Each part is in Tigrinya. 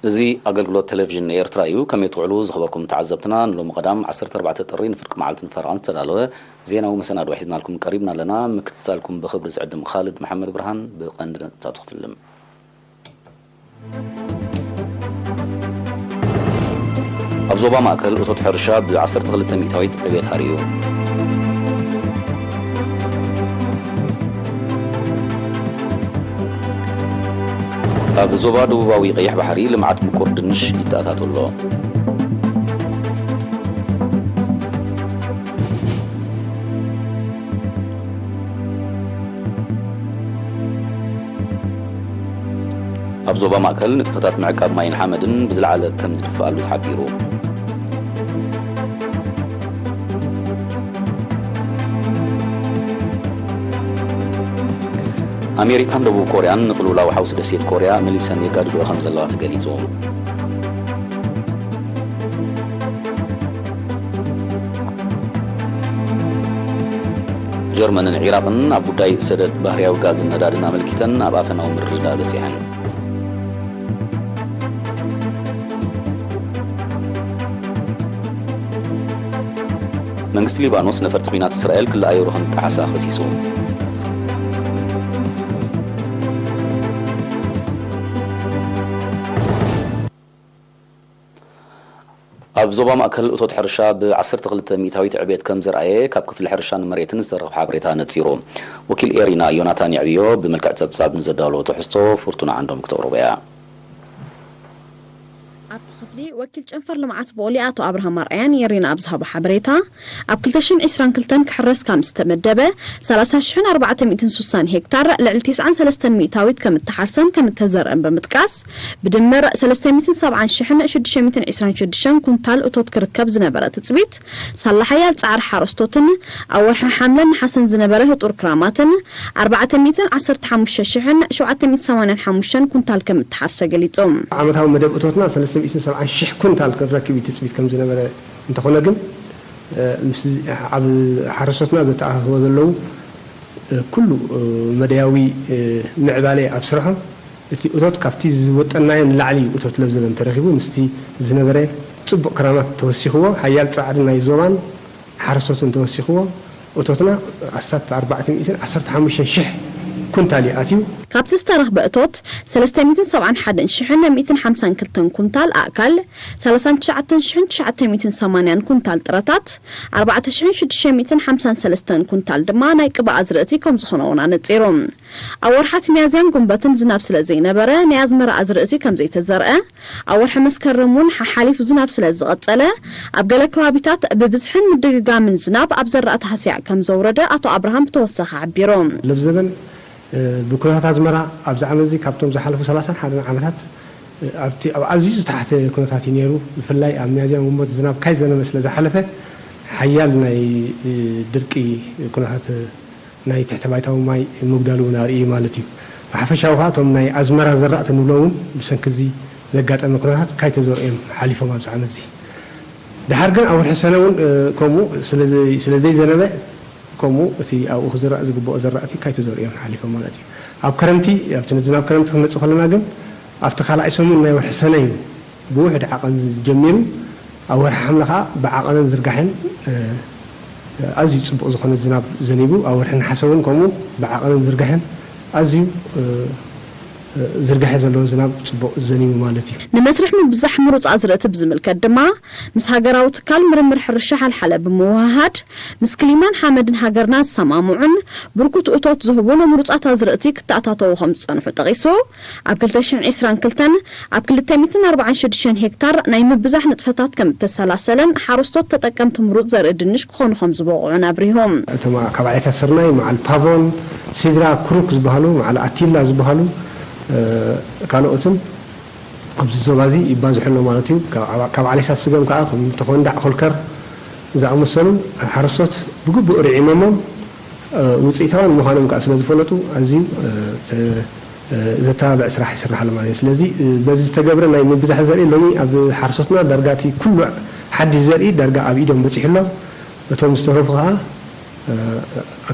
እዚ ኣገልግሎት ቴሌቪዥን ኤርትራ እዩ። ከመይ ትውዕሉ ዝኸበርኩም ተዓዘብትና፣ ንሎሚ ቀዳም ዓሰርተ ኣርባዕተ ጥሪ ንፍርቂ መዓልትን ፈረቓን ዝተዳለወ ዜናዊ መሰናድኦ ሒዝናልኩም ቀሪብና ኣለና። ምክትታልኩም ብኽብሪ ዝዕድም ካልድ መሓመድ ብርሃን። ብቐንዲ ነጥብታቱ ክፍልም። ኣብ ዞባ ማእከል እቶት ሕርሻ ብ ዓሰርተ ክልተ ሚእታዊት ዕቤት ሃርዩ። ኣብ ዞባ ደቡባዊ ቀይሕ ባሕሪ ልምዓት ምቁር ድንሽ ይተኣታቶ ኣሎ። ኣብ ዞባ ማእከል ንጥፈታት ምዕቃብ ማይን ሓመድን ብዝለዓለ ከም ዝድፍኣሉ ተሓቢሩ። ኣሜሪካን ደቡብ ኮርያን ንቅልውላው ሓውሲ ደሴት ኮርያ መሊሰን የጋድድኦ ከም ዘለዋ ተገሊጹ። ጀርመንን ዒራቕን ኣብ ጉዳይ ሰደድ ባህርያዊ ጋዝን ነዳድን ኣመልኪተን ኣብ ኣፈናዊ ምርድዳእ በጺሐን። መንግስቲ ሊባኖስ ነፈርቲ ኲናት እስራኤል ክልኣየሩ ከም ዝጠሓሳ ከሲሱ። ኣብ ዞባ ማእከል እቶት ሕርሻ ብ ዓሰርተ ክልተ ሚእታዊት ዕቤት ከም ዘርኣየ ካብ ክፍሊ ሕርሻን መሬትን ዝተረኽበ ሓበሬታ ነጺሩ። ወኪል ኤሪና ዮናታን የዕብዮ ብመልክዕ ጸብጻብ ንዘዳለዎ ትሕዝቶ ፍርቱና ዓንዶም ክተቕርቦ እያ። ኣብቲ ክፍሊ ወኪል ጨንፈር ልምዓት ቡቕሊ ኣቶ ኣብርሃም ኣርኣያን የሪና ኣብ ዝሃቦ ሓበሬታ፣ ኣብ ክልተ ሽሕን ዕስራን ክልተን ክሕረስ ከም ዝተመደበ ሰላሳ ሽሕን ኣርባዕተ ሚእትን ስሳን ሄክታር ልዕሊ ተስዓን ሰለስተን ሚእታዊት ከም እተሓርሰን ከም እተዘርአን ብምጥቃስ፣ ብድምር ሰለስተ ሚእትን ሰብዓን ሽሕን ሽዱሽተ ሚእትን ዕስራን ሽዱሽተን ኩንታል እቶት ክርከብ ዝነበረ ትጽቢት፣ ሳላ ሓያል ጻዕሪ ሓረስቶትን ኣብ ወርሒ ሓምለን ነሓሰን ዝነበረ ህጡር ክራማትን፣ ኣርባዕተ ሚእትን ዓሰርተ ሓሙሽተ ሽሕን ሸውዓተ ሚእትን ሰማንያን ሓሙሽተን ኩንታል ከም እተሓርሰ ገሊጹ። ዓመታዊ መደብ እቶትና ሰለስተ ሚእትን ሰብዓን ሽሕ ኩንታል ክንረክብ እዩ ትጽቢት ከም ዝነበረ፣ እንተኾነ ግን፣ እ፣ ምስ ኣብ ሓረስቶትና ዘተኣሳስቦ ዘለዉ፣ እ፣ ኩሉ፣ እ፣ መደያዊ፣ እ፣ ምዕባለ ኣብ ስርሖም፣ እቲ እቶት ካብቲ ዝወጠናዮ ንላዕሊ እዩ እቶት ለብዘበን ተረኺቡ። ምስቲ ዝነበረ ጽቡቕ ክራማት ተወሲኽዎ፣ ሓያል ጻዕሪ ናይ ዞባን ሓረስቶትን ተወሲኽዎ፣ እቶትና ኣስታት ኣርባዕተ ሚእትን ዓሰርተ ሓሙሽተ ሽሕ ኩንታል እዩ ኣትዩ። ካብቲ ዝተረኽበ እቶት፣ ሰለስተ ሚእትን ሰብዓን ሓደን ሽሕን ሚእትን ሓምሳን ክልተን ኩንታል ኣእካል፣ ሰላሳን ትሽዓተን ሽሕን ትሽዓተ ሚእትን ሰማንያን ኩንታል ጥረታት፣ ኣርባዕተ ሽሕን ሽዱሽተ ሚእትን ሓምሳን ሰለስተን ኩንታል ድማ ናይ ቅብኣ ኣዝርእቲ ከም ዝኾነ እውን ኣነጺሩ። ኣብ ወርሓት ሚያዝያን ጉንበትን ዝናብ ስለ ዘይነበረ፣ ናይ ኣዝመራ ኣዝርእቲ ከም ዘይተዘርአ፣ ኣብ ወርሒ መስከረም እውን ሓሓሊፉ ዝናብ ስለ ዝቐጸለ፣ ኣብ ገለ ከባቢታት ብብዝሕን ምድግጋምን ዝናብ ኣብ ዘራእቲ ሃስያ ከም ዘውረደ ኣቶ ኣብርሃም ብተወሳኺ ሓቢሩ። ለብዘበን፣ እ፣ ብኩነታት ኣዝመራ ኣብዚ ዓመት እዚ ካብቶም ዝሓለፉ ሰላሳን ሓደን ዓመታት፣ እ፣ ኣብቲ፣ ኣብ ኣዝዩ ዝተሓተ ኩነታት እዩ ነይሩ። ብፍላይ ኣብ ሚያዝያን ጉንበት ዝናብ ካይ ዘነበ ስለ ዝሓለፈ፣ ሓያል ናይ፣ እ፣ ድርቂ ኩነታት፣ እ፣ ናይ ትሕተ ባይታዊ ማይ ምጉዳል እውን ኣርእዩ ማለት እዩ። ብሓፈሻዊ ከዓ እቶም ናይ ኣዝመራ ዘራእቲ ንብሎ እውን ብሰንኪ እዚ ዘጋጠመ ኩነታት ካይተዘርኡ እዮም ሓሊፎም ኣብዚ ዓመት እዚ። ደሓር ግን ኣብ ወርሒ ሰነ እውን፣ እ፣ ከምኡ ስለ ዘይ-፣ ስለ ዘይዘነበ፣ ከምኡ እቲ ኣብኡ ክዝራእ ዝግብኦ ዘራእቲ ካይተዘርኦም ሓሊፎም ማለት እዩ። ኣብ ከረምቲ፣ ኣብቲ ንዝናብ ከረምቲ ክንመጽእ ከለና ግን፣ ኣብቲ ካልኣይ ሰሙን ናይ ወርሒ ሰነ እዩ ብውሕድ ዓቐን ጀሚሩ። ኣብ ወርሒ ሓምለ ከዓ ብዓቐንን ዝርጋሕን፣ እ፣ ኣዝዩ ጽቡቕ ዝኾነ ዝናብ ዘኒቡ፣ ኣብ ወርሒ ነሓሰ እውን ከምኡ ብዓቐንን ዝርጋሕን ኣዝዩ፣ እ፣ እ፣ ዝርጋሐ ዘለዎ ዝናብ ጽቡቕ ዘኒቡ ማለት እዩ። ንመስርሕ ምብዛሕ ምሩጽ ኣዝርእቲ ብዝምልከት ድማ፣ ምስ ሃገራዊ ትካል ምርምር ሕርሻ ሓልሓለ ብምውህሃድ፣ ምስ ክሊማን ሓመድን ሃገርና ዝሰማምዑን ብርኩት እቶት ዝህቡን ምሩጻት ኣዝርእቲ ክተኣታተዉ ከም ዝጸንሑ ጠቒሱ፣ ኣብ ክልተ ሽሕን ዕስራን ክልተን ኣብ ክልተ ሚእትን ኣርባዓን ሽዱሽተን ሄክታር ናይ ምብዛሕ ንጥፈታት ከም እተሰላሰለን ሓረስቶት ተጠቀምቲ ምሩጽ ዘርኢ ድንሽ ክኾኑ ከም ዝበቕዑን ኣብሪሁ። እቶም ካብ ዓይነታት ስርናይ፣ መዓል ፓቮን፣ ሲድራ ክሩክ ዝበሃሉ፣ መዓል ኣቲላ ዝበሃሉ፣ እ፣ ካልኦትን ኣብዚ ዞባ እዚ ይባዝሑ ኣሎ ማለት እዩ። ካብ፣ ካብ ዓሌታት ስገም ከዓ ከም ተኾንዳዕ፣ ኮልከር ዝኣመሰሉ ሓረስቶት ብግቡእ ርዒሞሞም፣ እ፣ ውፅኢታውያን ምዃኖም ከዓ ስለ ዝፈለጡ ኣዝዩ፣ እ፣ ተ-፣ እ፣ ዘተባብዕ ስራሕ ይስራሕ ኣሎ ማለት እዩ። ስለዚ፣ እ፣ በዚ ዝተገብረ ናይ ምብዛሕ ዘርኢ ሎሚ ኣብ ሓረስቶትና ዳርጋ እቲ ኩሉ ሓድሽ ዘርኢ ዳርጋ ኣብ ኢዶም በፂሑ ኣሎ። እቶም ዝተረፉ ከዓ፣ እ፣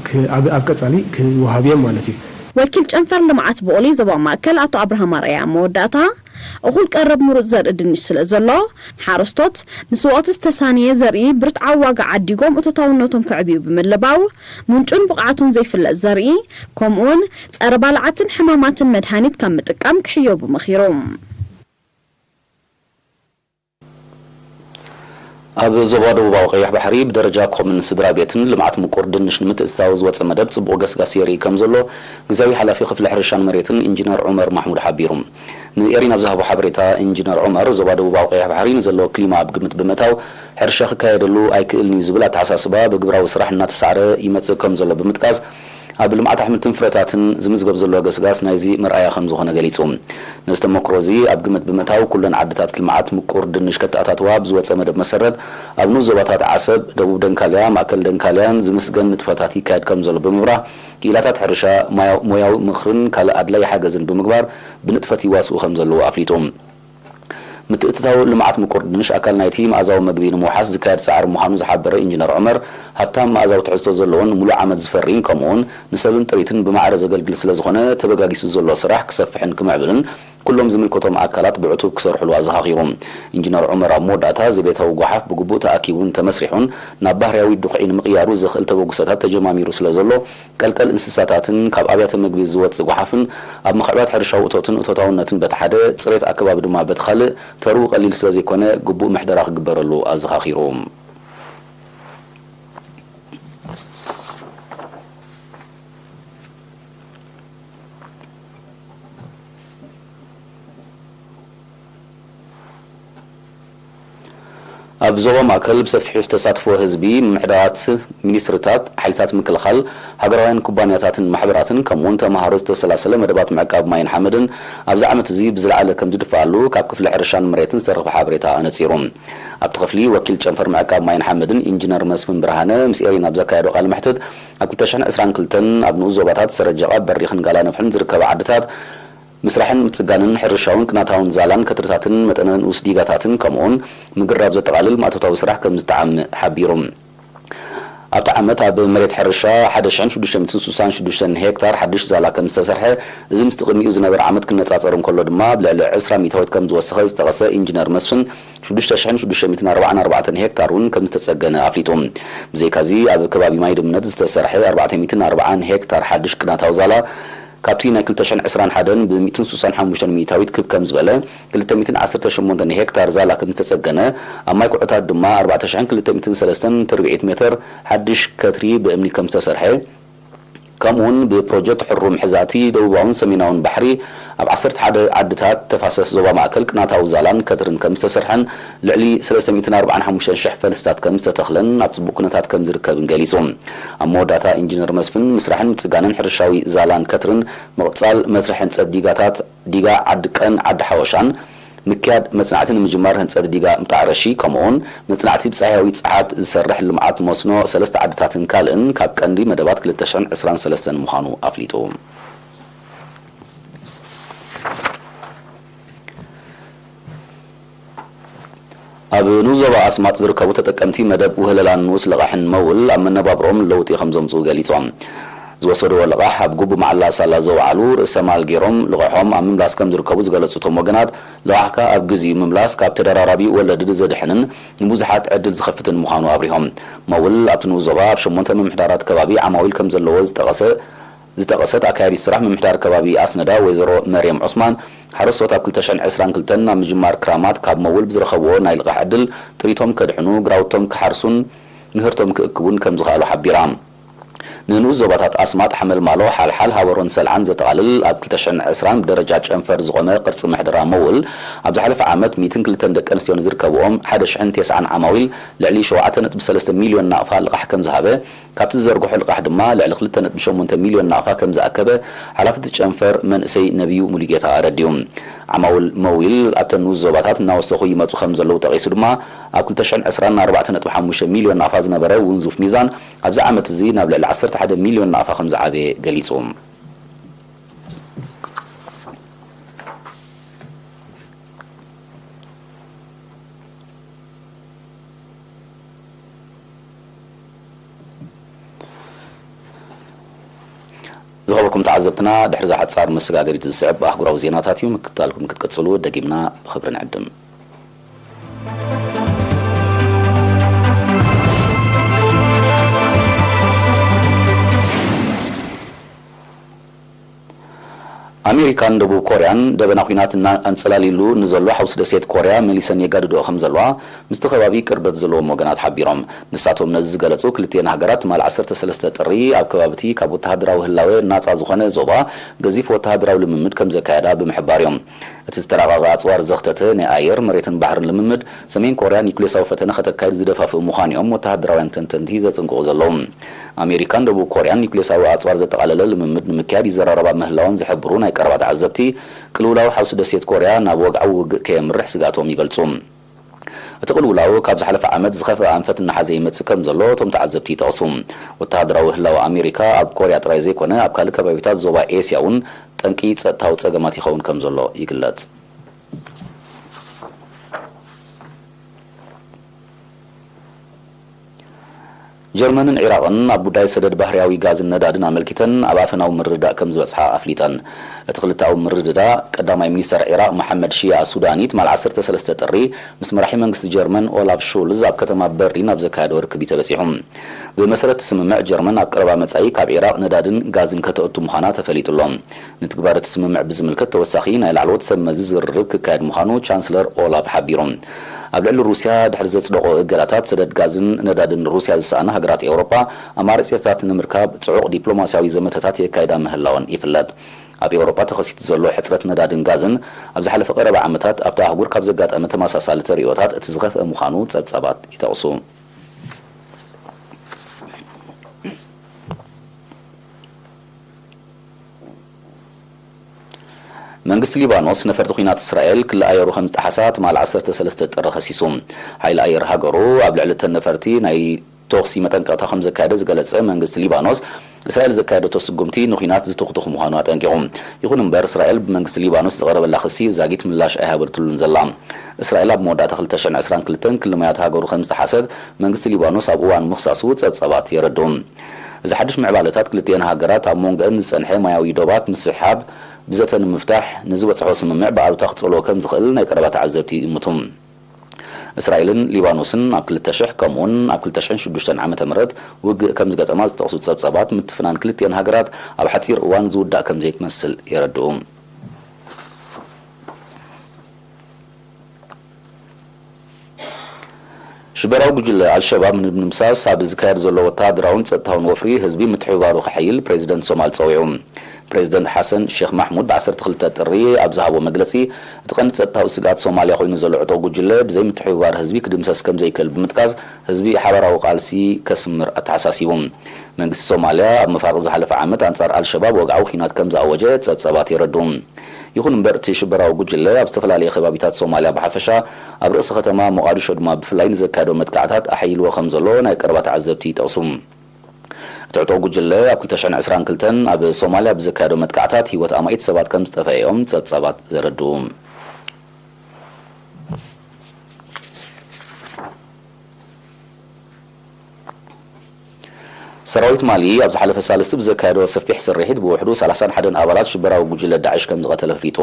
ክ-፣ ኣብ፣ ኣብ ቀፃሊ ክወሃብ እዮም ማለት እዩ። ወኪል ጨንፈር ልምዓት ብቑሊ ዞባ ማእከል ኣቶ ኣብርሃም ኣርኣያ ኣብ መወዳእታ፣ እኹል ቀረብ ምሩፅ ዘርኢ ድንሽ ስለ ዘሎ፣ ሓረስቶት ንስወቕቲ ዝተሳነየ ዘርኢ ብርትዓዊ ዋጋ ዓዲጎም እቶታውነቶም ከዕብዩ ብምልባው፣ ምንጩን ብቕዓቱን ዘይፍለጥ ዘርኢ፣ ከምኡውን ጸረ ባልዓትን ሕማማትን መድሃኒት ካብ ምጥቃም ክሕየቡ መኺሩ። ኣብ ዞባ ደቡባዊ ቀይሕ ባሕሪ ብደረጃ ኮምን ስድራ ቤትን ልምዓት ምቁር ድንሽ ንምትእትታው ዝወፀ መደብ ፅቡቕ ገስጋስ የርኢ ከም ዘሎ ግዝያዊ ሓላፊ ክፍሊ ሕርሻን መሬትን ኢንጂነር ዑመር ማሕሙድ ሓቢሩ። ንኤሪና ኣብ ዝሃቦ ሓበሬታ ኢንጂነር ዑመር፣ ዞባ ደቡባዊ ቀይሕ ባሕሪ ንዘለዎ ክሊማ ኣብ ግምት ብምእታው ሕርሻ ክካየደሉ ኣይክእልን እዩ ዝብል ኣተሓሳስባ ብግብራዊ ስራሕ እናተሳዕረ ይመፅእ ከም ዘሎ ብምጥቃስ፣ ኣብ ልምዓት ኣሕምልትን ፍረታትን ዝምዝገብ ዘሎ ገስጋስ ናይዚ መርኣያ ከም ዝኾነ ገሊጹ። ነዚ ተመክሮ እዚ ኣብ ግምት ብምእታው፣ ኩለን ዓድታት ልምዓት ምቁር ድንሽ ከተኣታትዋ ብዝወጸ መደብ መሰረት፣ ኣብ ንኡስ ዞባታት ዓሰብ፣ ደቡብ ደንካልያ፣ ማእከል ደንካልያን ዝምስገን ንጥፈታት ይካየድ ከም ዘሎ ብምብራህ፣ ክኢላታት ሕርሻ፣ ማያ-፣ ሞያዊ ምኽርን ካልእ ኣድላዪ ሓገዝን ብምግባር ብንጥፈት ይዋስኡ ከም ዘለዉ ኣፍሊጡ። ምትእትታው ልምዓት ምቁር ድንሽ ኣካል ናይቲ መኣዛዊ መግቢ ንምውሓስ ዝካየድ ጻዕሪ ምዃኑ ዝሓበረ ኢንጂነር ዑመር፣ ሃብታም መኣዛዊ ትሕዝቶ ዘለዎን ሙሉእ ዓመት ዝፈሪን ከምኡውን ንሰብን ጥሪትን ብማዕረ ዘገልግል ስለ ዝኾነ፣ ተበጋጊሱ ዘሎ ስራሕ ክሰፍሕን ክምዕብልን ኩሎም ዝምልከቶም ኣካላት ብዕቱብ ክሰርሕሉ ኣዘኻኺሩ። ኢንጂነር ዑመር ኣብ መወዳእታ፣ ዘቤታዊ ጓሓፍ ብግቡእ ተኣኪቡን ተመስሪሑን ናብ ባህርያዊ ድኹዒ ንምቕያሩ ዘኽእል ተበግሶታት ተጀማሚሩ ስለ ዘሎ፣ ቀልቀል እንስሳታትን ካብ ኣብያተ መግቢ ዝወጽእ ጓሓፍን ኣብ ምኽዕባት ሕርሻዊ እቶትን እቶታውነትን በቲ ሓደ፣ ጽሬት ኣከባቢ ድማ በቲ ካልእ ተርኡ ቀሊል ስለ ዘይኮነ፣ ግቡእ ምሕደራ ክግበረሉ ኣዘኻኺሩ። ኣብ ዞባ ማእከል ብሰፊሕ ተሳትፎ ህዝቢ፣ ምምሕዳራት፣ ሚኒስትሪታት፣ ሓይልታት ምክልኻል፣ ሃገራውያን ኩባንያታትን ማሕበራትን፣ ከምኡውን ተምሃሮ ዝተሰላሰለ መደባት ምዕቃብ ማይን ሓመድን ኣብዚ ዓመት እዚ ብዝለዓለ ከም ዝድፍኣሉ ካብ ክፍሊ ሕርሻን መሬትን ዝተረኽበ ሓበሬታ ኣነጺሩ። ኣብቲ ክፍሊ ወኪል ጨንፈር ምዕቃብ ማይን ሓመድን ኢንጂነር መስፍን ብርሃነ ምስ ኤሪና ኣብ ዘካየዶ ቃለ መሕትት፣ ኣብ ክልተ ሽሕን ዕስራን ክልተን ኣብ ንኡስ ዞባታት ሰረጀቓ፣ በሪኽን ጋላ ነፍሕን ዝርከባ ዓድታት ምስራሕን ምጽጋንን ሕርሻውን ቅናታውን ዛላን ከትርታትን መጠነ ንኡስ ዲጋታትን ከምኡውን ምግራብ ዘጠቓልል ማእቶታዊ ስራሕ ከም ዝጠዓም ሓቢሩ። ኣብቲ ዓመት ኣብ መሬት ሕርሻ ሓደ ሽሕን ሽዱሽተ ሚእትን ስሳን ሽዱሽተን ሄክታር ሓድሽ ዛላ ከም ዝተሰርሐ፣ እዚ ምስቲ ቅድሚኡ ዝነበረ ዓመት ክነጻጸር እንከሎ ድማ ብልዕሊ ዕስራ ሚእታዊት ከም ዝወሰኸ ዝጠቐሰ ኢንጂነር መስፍን፣ ሽዱሽተ ሽሕን ሽዱሽተ ሚእትን ኣርባዓን ኣርባዕተን ሄክታር እውን ከም ዝተጸገነ ኣፍሊጡ። ብዘይካዚ ኣብ ከባቢ ማይ ድምነት ዝተሰርሐ ኣርባዕተ ሚእትን ኣርባዓን ሄክታር ሓድሽ ቅናታዊ ዛላ፣ ካብቲ ናይ ክልተ ሽሕን ዕስራን ሓደን ብሚእትን ስሳን ሓሙሽተን ሚእታዊት ክብ ከም ዝበለ፣ ክልተ ሚእትን ዓሰርተ ሸሞንተን ሄክታር ዛላ ከም ዝተጸገነ፣ ኣብ ማይ ኩዕታት ድማ ኣርባዕተ ሽሕን ክልተ ሚእትን ሰለስተን ትርብዒት ሜተር ሓድሽ ከትሪ ብእምኒ ከም ዝተሰርሐ፣ ከምኡውን ብፕሮጀክት ሕሩም ሕዛእቲ ደቡባውን ሰሜናውን ባሕሪ ኣብ ዓሰርተ ሓደ ዓድታት ተፋሰስ ዞባ ማእከል ቅናታዊ ዛላን ከትርን ከም ዝተሰርሐን፣ ልዕሊ ሰለስተ ሚእትን ኣርባዓን ሓሙሽተን ሽሕ ፈልስታት ከም ዝተተኽለን ኣብ ጽቡቕ ኩነታት ከም ዝርከብን ገሊጹ። ኣብ መወዳእታ ኢንጂነር መስፍን፣ ምስራሕን ምጽጋንን ሕርሻዊ ዛላን ከትርን፣ ምቕጻል መስርሕ ህንጸት ዲጋታት፣ ዲጋ ዓዲ ቀን፣ ዓዲ ሓወሻን፣ ምክያድ መጽናዕቲ ንምጅማር ህንጸት ዲጋ ምጣዕረሺ፣ ከምኡውን መጽናዕቲ ብጻህያዊ ጸሓት ዝሰርሕ ልምዓት መስኖ ሰለስተ ዓድታትን ካልእን ካብ ቀንዲ መደባት ክልተ ሽሕን ዕስራን ሰለስተን ምዃኑ ኣፍሊጡ። ኣብ ንኡስ ዞባ ኣስማጥ ዝርከቡ ተጠቀምቲ መደብ ውህለላን ንኡስ ልቓሕን መውል ኣብ መነባብሮኦም ለውጢ ከም ዘምጽኡ ገሊጾም። ዝወሰድዎ ልቓሕ ኣብ ጉቡ መዓላ ሳላ ዘውዓሉ ርእሰ ማል ገይሮም ልቓሖም ኣብ ምምላስ ከም ዝርከቡ ዝገለጹ እቶም ወገናት፣ ልቓሕካ ኣብ ግዜኡ ምምላስ ካብ ተደራራቢ ወለዲ ዘድሕንን ንብዙሓት ዕድል ዝኸፍትን ምዃኑ ኣብሪሆም። መውል ኣብቲ ንኡስ ዞባ ኣብ ሸሞንተ ምምሕዳራት ከባቢ ዓማዊል ከም ዘለዎ ዝጠቐሰ ዝጠቐሰት ኣካያዲት ስራሕ ምምሕዳር ከባቢ ኣስነዳ ወይዘሮ መርየም ዑስማን፣ ሓረስቶት ኣብ ክልተ ሽሕን ዕስራን ክልተን ኣብ ምጅማር ክራማት ካብ መውል ብዝረኸብዎ ናይ ልቓሕ ዕድል ጥሪቶም ከድሕኑ፣ ግራውቶም ክሓርሱን ምህርቶም ክእክቡን ከም ዝኸኣሉ ሓቢራ። ንንኡስ ዞባታት ኣስማጥ፣ ሓመልማሎ፣ ሓልሓል፣ ሃበሮን ሰልዓን ዘጠቓልል ኣብ ክልተ ሽሕን ዕስራን ብደረጃ ጨንፈር ዝቖመ ቅርጺ ምሕደራ መውል፣ ኣብ ዝሓለፈ ዓመት ሚእትን ክልተን ደቂ ኣንስትዮ ንዝርከብኦም ሓደ ሽሕን ተስዓን ዓማዊል ልዕሊ ሸውዓተ ነጥቢ ሰለስተ ሚልዮን ናቕፋ ልቓሕ ከም ዝሃበ፣ ካብቲ ዝዘርግሖ ልቓሕ ድማ ልዕሊ ክልተ ነጥቢ ሸሞንተ ሚልዮን ናቕፋ ከም ዝኣከበ ሓላፊ እቲ ጨንፈር መንእሰይ ነብዩ ሙሉጌታ ኣረዲኡ። ዓማውል መዊል ኣብተን ንኡስ ዞባታት እናወሰኹ ይመጹ ከም ዘለዉ ጠቒሱ ድማ፣ ኣብ ክልተ ሽሕን ዕስራን ኣርባዕተ ነጥቢ ሓሙሽተ ሚልዮን ናቕፋ ዝነበረ ውንዙፍ ሚዛን ኣብዚ ዓመት እዚ ናብ ልዕሊ ዓሰርተ ሓደ ሚልዮን ናቕፋ ከም ዝዓበየ ገሊጹ። ዝኸበርኩም ተዓዘብትና፣ ድሕሪ እዛ ሓጻር መሰጋገሪት ዝስዕብ ኣህጉራዊ ዜናታት እዩ። ምክትታልኩም ክትቅጽሉ ደጊምና ብኽብሪ ንዕድም። ኣሜሪካን ደቡብ ኮርያን ደበና ኲናት እና-፣ ኣንጸላሊሉ ንዘሎ ሓውሲ ደሴት ኮርያ መሊሰን የጋድድኦ ከም ዘለዋ ምስቲ ከባቢ ቅርበት ዘለዎም ወገናት ሓቢሮም። ንሳቶም ነዚ ዝገለጹ ክልቲኤን ሃገራት ትማሊ ዓሰርተ ሰለስተ ጥሪ ኣብ ከባቢ እቲ ካብ ወተሃደራዊ ህላወ ናጻ ዝኾነ ዞባ ገዚፍ ወተሃደራዊ ልምምድ ከም ዘካየዳ ብምሕባር እዮም። እቲ ዝተራቐቐ ኣጽዋር ዘኽተተ ናይ ኣየር፣ መሬትን ባሕርን ልምምድ ሰሜን ኮርያ ኒኩሌሳዊ ፈተነ ከተካይድ ዝደፋፍእ ምዃኑ እዮም ወተሃደራውያን ተንተንቲ ዘጽንቅቑ ዘለዉ። ኣሜሪካን ደቡብ ኮርያን ኒኩሌሳዊ ኣጽዋር ዘጠቓለለ ልምምድ ንምክያድ ይዘራረባ ምህላወን ዝሕብሩ ናይ ቀረባ ተዓዘብቲ፣ ቅልውላው ሓውሲ ደሴት ኮርያ ናብ ወግዓዊ ውግእ ከየምርሕ ስግኣቶም ይገልጹ። እቲ ቅልውላው ካብ ዝሓለፈ ዓመት ዝኸፍአ ኣንፈት እናሓዘ ይመጽእ ከም ዘሎ እቶም ተዓዘብቲ ይጠቕሱ። ወተሃደራዊ ህላወ ኣሜሪካ ኣብ ኮርያ ጥራይ ዘይኮነ ኣብ ካልእ ከባቢታት ዞባ ኤስያ እውን ጠንቂ ጸጥታዊ ጸገማት ይኸውን ከም ዘሎ ይግለጽ። ጀርመንን ዒራቕን ኣብ ጉዳይ ሰደድ ባህርያዊ ጋዝን ነዳድን ኣመልኪተን ኣብ ኣፈናዊ ምርድዳእ ከም ዝበጽሓ ኣፍሊጠን። እቲ ክልተኣዊ ምርድዳእ፣ ቀዳማይ ሚኒስተር ዒራቕ መሓመድ ሺያ ሱዳኒ ትማል ዓሰርተ ሰለስተ ጥሪ ምስ መራሒ መንግስቲ ጀርመን ኦላፍ ሹልዝ ኣብ ከተማ በርሊን ኣብ ዘካየዶ ርክብ እዩ ተበጺሑ። ብመሰረት እቲ ስምምዕ፣ ጀርመን ኣብ ቀረባ መጻኢ ካብ ዒራቕ ነዳድን ጋዝን ከተእቱ ምዃና ተፈሊጡ ኣሎ። ንትግባር እቲ ስምምዕ ብዝምልከት ተወሳኺ ናይ ላዕለዎት ሰብ መዚ ዝርርብ ክካየድ ምዃኑ ቻንስለር ኦላፍ ሓቢሩ። ኣብ ልዕሊ ሩስያ ድሕሪ ዘጽደቖ እገዳታት ሰደድ ጋዝን ነዳድን ሩስያ ዝሰኣና ሃገራት ኤውሮጳ፣ ኣማራጺታት ንምርካብ ጽዑቕ ዲፕሎማስያዊ ዘመተታት የካይዳ ምህላወን ይፍለጥ። ኣብ ኤውሮጳ ተኸሲቱ ዘሎ ሕጽረት ነዳድን ጋዝን ኣብ ዝሓለፈ ቀረባ ዓመታት ኣብታ ኣህጉር ካብ ዘጋጠመ ተመሳሳሊ ተርእዮታት እቲ ዝኸፍአ ምዃኑ ጸብጻባት ይጠቕሱ። መንግስቲ ሊባኖስ ነፈርቲ ኲናት እስራኤል ክልኣየሩ ከም ዝጠሓሳ ትማል ዓሰርተ ሰለስተ ጥሪ ከሲሱ። ሓይሊ ኣየር ሃገሩ ኣብ ልዕሊ እተን ነፈርቲ ናይ ተኹሲ መጠንቀቕታ ከም ዘካየደ ዝገለጸ መንግስቲ ሊባኖስ፣ እስራኤል ዘካየደቶ ስጉምቲ ንኲናት ዝትኹትኹ ምዃኑ ኣጠንቂቑ። ይኹን እምበር፣ እስራኤል ብመንግስቲ ሊባኖስ ዝቐረበላ ክሲ ዛጊት ምላሽ ኣይሃበትሉን ዘላ። እስራኤል ኣብ መወዳእታ ክልተ ሽሕን ዕስራን ክልተን ክሊ ማያት ሃገሩ ከም ዝጠሓሰት መንግስቲ ሊባኖስ ኣብ እዋን ምኽሳሱ ጸብጻባት የረድኡ። እዚ ሓድሽ ምዕባለታት ክልቲኤን ሃገራት ኣብ መንጎአን ዝጸንሐ ማያዊ ዶባት ምስሕሓብ ብዘተ ንምፍታሕ ንዝበጽሖ ስምምዕ ብኣሉታ ክጸልዎ ከም ዝኽእል ናይ ቀረባ ተዓዘብቲ ይእምቱ። እስራኤልን ሊባኖስን ኣብ ክልተ ሽሕ ከምኡውን ኣብ ክልተ ሽሕን ሽዱሽተን ዓመተ ምህረት ውግእ ከም ዝገጠማ ዝጠቕሱ ጸብጻባት፣ ምትፍናን ክልቲኤን ሃገራት ኣብ ሓጺር እዋን ዝውዳእ ከም ዘይትመስል የረድኡ። ሽበራዊ ጉጅለ ኣልሸባብ ንምድምሳስ ኣብ ዝካየድ ዘሎ ወተሃደራውን ጸጥታውን ወፍሪ፣ ህዝቢ ምትሕብባሩ ከሐይል ፕሬዚደንት ሶማል ጸዊዑ። ፕሬዚደንት ሓሰን ሼክ ማሕሙድ ብ ዓሰርተ ክልተ ጥሪ ኣብ ዝሃቦ መግለጺ፣ እቲ ቀንዲ ጸጥታዊ ስግኣት ሶማልያ ኮይኑ ዘሎ ዕጡቕ ጉጅለ ብዘይ ምትሕብባር ህዝቢ ክድምሰስ ከም ዘይክእል ብምጥቃስ፣ ህዝቢ ሓባራዊ ቃልሲ ከስምር ኣተሓሳሲቡ። መንግስቲ ሶማልያ ኣብ መፋርቕ ዝሓለፈ ዓመት ኣንጻር ኣልሸባብ ወግዓዊ ኲናት ከም ዝኣወጀ ጸብጻባት የረድኡ። ይኹን እምበር፣ እቲ ሽበራዊ ጉጅለ ኣብ ዝተፈላለየ ከባቢታት ሶማልያ ብሓፈሻ፣ ኣብ ርእሲ ከተማ ሞቓዲሾ ድማ ብፍላይ ንዘካየዶ መጥቃዕታት ኣሐይልዎ ከም ዘሎ ናይ ቀረባ ተዓዘብቲ ይጠቕሱ። እቲ ዕጡቕ ጉጅለ ኣብ ክልተ ሽሕን ዕስራን ክልተን ኣብ ሶማልያ ብዘካየዶ መጥቃዕታት ህይወት ኣማኢት ሰባት ከም ዝጠፍአ እዮም ጸብጻባት ዘረድኡ። ሰራዊት ማሊ ኣብ ዝሓለፈ ሳልስቲ ብዘካየዶ ሰፊሕ ስርሒት ብውሕዱ ሰላሳን ሓደን ኣባላት ሽበራዊ ጉጅለ ዳዕሽ ከም ዝቐተለ ኣፍሊጡ።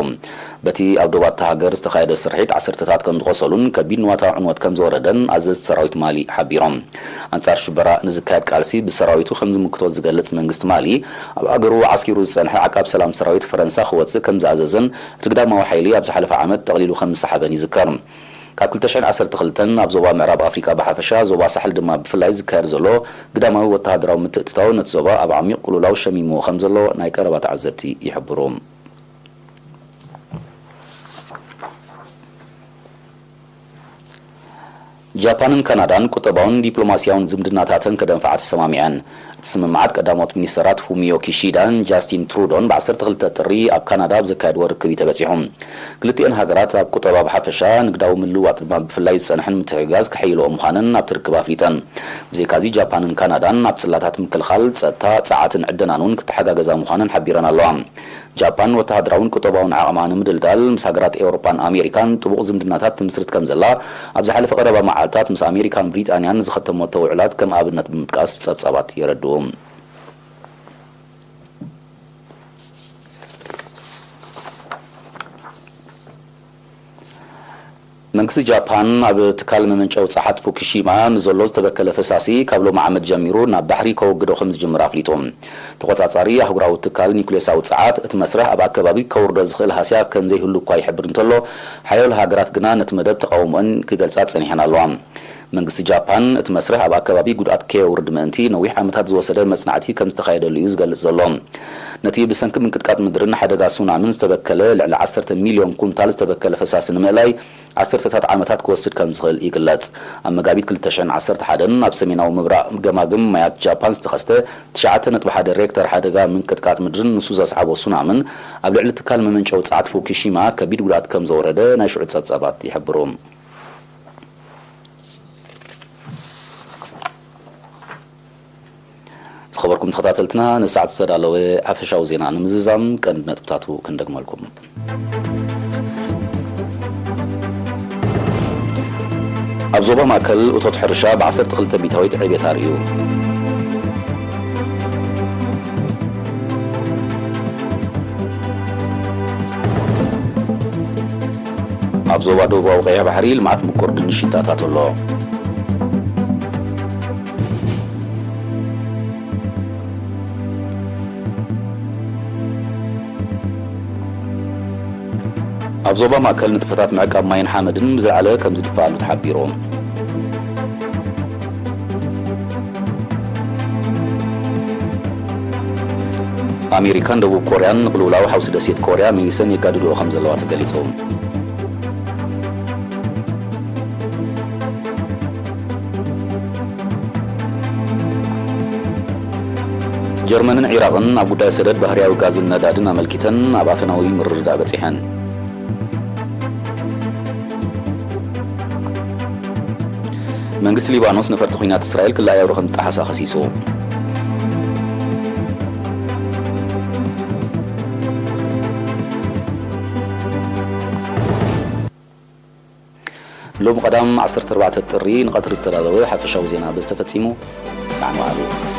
በቲ ኣብ ዶባት እታ ሃገር ዝተኻየደ ስርሒት ዓሰርተታት ከም ዝቖሰሉን ከቢድ ንዋታዊ ዕንወት ከም ዝወረደን ኣዘዝቲ ሰራዊት ማሊ ሓቢሮም። ኣንጻር ሽበራ ንዝካየድ ቃልሲ ብሰራዊቱ ከም ዝምክቶ ዝገልጽ መንግስቲ ማሊ፣ ኣብ ሃገሩ ዓስኪሩ ዝጸንሐ ዓቃብ ሰላም ሰራዊት ፈረንሳ ክወጽእ ከም ዝኣዘዘን እቲ ግዳማዊ ሓይሊ ኣብ ዝሓለፈ ዓመት ጠቕሊሉ ከም ዝሰሓበን ይዝከር። ካብ ክልተ ሽሕን ዓሰርተ ክልተን ኣብ ዞባ ምዕራብ ኣፍሪቃ ብሓፈሻ፣ ዞባ ሳሕል ድማ ብፍላይ ዝካየድ ዘሎ ግዳማዊ ወተሃደራዊ ምትእትታው ነቲ ዞባ ኣብ ዓሚቕ ቅልውላው ሸሚምዎ ከም ዘሎ ናይ ቀረባ ተዓዘብቲ ይሕብሩ። ጃፓንን ካናዳን ቁጠባውን ዲፕሎማስያውን ዝምድናታተን ከደንፍዓ ተሰማሚዐን። እቲ ስምምዓት ቀዳሞት ሚኒስተራት ፉሚዮ ኪሺዳን ጃስቲን ትሩዶን ብ ዓሰርተ ክልተ ጥሪ ኣብ ካናዳ ኣብ ዘካየድዎ ርክብ እዩ ተበጺሑ። ክልቲኤን ሃገራት ኣብ ቁጠባ ብሓፈሻ፣ ንግዳዊ ምልውዋጥ ድማ ብፍላይ ዝጸንሐን ምትሕግጋዝ ከሐይልኦ ምዃነን ኣብቲ ርክብ ኣፍሊጠን። ብዘይካዚ፣ ጃፓንን ካናዳን ኣብ ጽላታት ምክልኻል፣ ጸጥታ፣ ጸዓትን ዕደናን እውን ክተሓጋገዛ ምዃነን ሓቢረን ኣለዋ። ጃፓን ወተሃደራውን ቁጠባውን ዓቕማ ንምድልዳል ምስ ሃገራት ኤውሮጳን ኣሜሪካን ጥቡቕ ዝምድናታት ትምስርት ከም ዘላ ኣብ ዝሓለፈ ቀረባ መዓልታት ምስ ኣሜሪካን ብሪጣንያን ዝኸተመቶ ውዕላት ከም ኣብነት ብምጥቃስ ጸብጻባት የረድኡ። መንግስቲ ጃፓን ኣብ ትካል መመንጨዊ ጸዓት ፉኩሺማ ንዘሎ ዝተበከለ ፈሳሲ ካብ ሎሚ ዓመት ጀሚሩ ናብ ባሕሪ ከወግዶ ከም ዝጅምር ኣፍሊጡ። ተቖጻጻሪ ኣህጉራዊ ትካል ኒኩሌሳዊ ጸዓት፣ እቲ መስርሕ ኣብ ኣከባቢ ከውርዶ ዝኽእል ሃስያ ከም ዘይህሉ እኳ ይሕብር እንተሎ፣ ሓያሎ ሃገራት ግና ነቲ መደብ ተቓውሞአን ክገልጻ ጸኒሐን ኣለዋ። መንግስቲ ጃፓን፣ እቲ መስርሕ ኣብ ኣከባቢ ጉድኣት ከየውርድ ምእንቲ ነዊሕ ዓመታት ዝወሰደ መጽናዕቲ ከም ዝተኻየደሉ እዩ ዝገልጽ ዘሎ። ነቲ ብሰንኪ ምንቅጥቃጥ ምድርን ሓደጋ ሱናምን ዝተበከለ ልዕሊ ዓሰርተ ሚልዮን ኩንታል ዝተበከለ ፈሳሲ ንምእላይ፣ ዓሰርተታት ዓመታት ክወስድ ከም ዝኽእል ይግለጽ። ኣብ መጋቢት ክልተ ሽሕን ዓሰርተ ሓደን ኣብ ሰሜናዊ ምብራቕ ገማግም ማያት ጃፓን ዝተኸስተ ትሽዓተ ነጥቢ ሓደ ሬክተር ሓደጋ ምንቅጥቃጥ ምድርን ንሱ ዘስዓቦ ሱናምን ኣብ ልዕሊ ትካል መመንጨዊ ጸዓት ፉኩሺማ ከቢድ ጉድኣት ከም ዘውረደ ናይ ሽዑ ጸብጻባት ይሕብሩ። ዝኸበርኩም ተኸታተልትና፣ ንሰዓት ዝተዳለወ ሓፈሻዊ ዜና ንምዝዛም ቀንዲ ነጥብታቱ ክንደግመልኩም። ኣብ ዞባ ማእከል እቶት ሕርሻ ብ ዓሰርተ ክልተ ሚእታዊት ዕቤት ኣርእዩ። ኣብ ዞባ ደቡባዊ ቀይሕ ባሕሪ ልምዓት ምቁር ድንሽ ይተኣታቶ ኣሎ። ኣብ ዞባ ማእከል ንጥፈታት ምዕቃብ ማይን ሓመድን ብዝለዓለ ከም ዝድፍኣሉ ተሓቢሩ። ኣሜሪካን ደቡብ ኮርያን ንቕልውላው ሓውሲ ደሴት ኮርያ መሊሰን የጋድድኦ ከም ዘለዋ ተገሊጹ። ጀርመንን ዒራቕን ኣብ ጉዳይ ሰደድ ባህርያዊ ጋዝን ነዳድን ኣመልኪተን ኣብ ኣፈናዊ ምርድዳእ በጺሐን። መንግስቲ ሊባኖስ ነፈርቲ ኲናት እስራኤል ክልኣይ ኣውሮ ከም ዝጠሓሳ ከሲሱ። ሎሚ ቀዳም ዓሰርተ ኣርባዕተ ጥሪ ንቐትሪ ዝተዳለወ ሓፈሻዊ ዜና በዚ ተፈጺሙ። ደሓን ዋዕሉ።